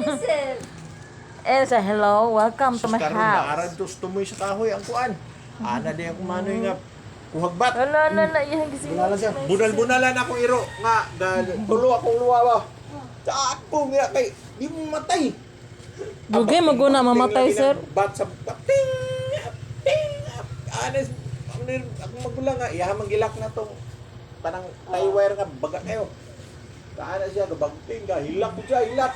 Sir. Elsa, hello. Welcome to my Karon house. naarad to tumoy sa kahoy ang kuan. Ana di ako manoy nga kuhagbat. Wala na na iyang gising. Bunala siya. Bunal-bunalan akong iro nga tulo akong luwa ba. Sa ako nga kay di mo matay. Dugay maguna mamatay, Ting, sir. lagi ng bat sa ting ting anes akong magulang nga iya manggilak na tong panang tie wire nga baga kayo. Kaana siya gabagting ka hilak ko siya hilak.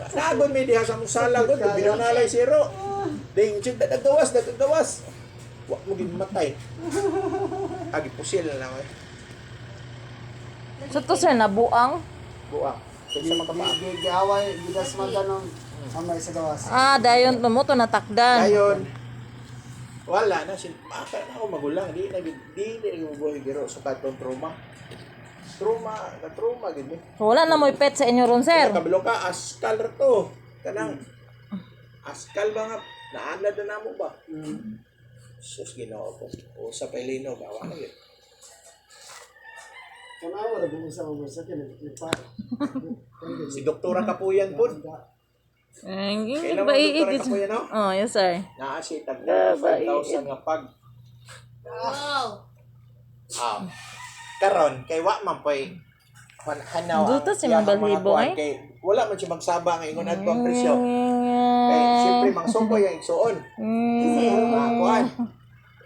Nagon mi diha sa mong sala god binunalay si iro. Ding chig dagawas dagawas. Wa mo gid matay. Agi pusil na lang eh. So to, sir, nabuang. Buang. Kaysa makapaa. Giaway, gidas man ng amay sa gawas. Ah, dayon to mo to natakdan. Dayon wala na sin maka na ako magulang di na gid di na gid giro so katong trauma. Trauma, na trauma gid ni. So, wala na mo'y pet sa inyo ron, sir. Kaya kabalo ka askal ra to. Kanang askal ba nga naanad na namo ba? Sus, Ginoo ko. O sa Pailino ba wala gyud. Kanawa ra sa mga sa kini pa. Si Doktora Kapuyan pud. Ay, Kailan ba mo, Doktora iigit? Kapuyan, no? Oh, yes, sir. Naa siya tag 5,000 nga pag Wow. Ah. Karon kay wa man poy hanaw ang Duta si iyang Ma'am mga Balhibo, kuwan eh. kay wala man siya magsaba nga ingon adto ang presyo. Kay siyempre mangsukoy ang igsuon. Mga kuan.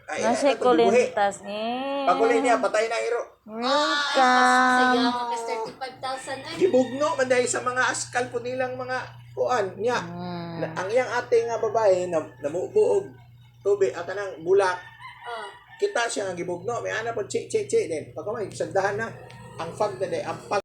Ay, Nasa ano to, gibuhi. kulintas. Eh. Paguli niya patay na iro. Welcome. Saya ka 35,000 ay. Gibugno man dahil sa mga askal po nilang mga kuan niya. Ang iyang ate nga babae na namubo og tubig at kanang bulak Oh. kita siya nga gibugno may ana po chi chi chi din pagka may sandahan na ang fag na day ang pag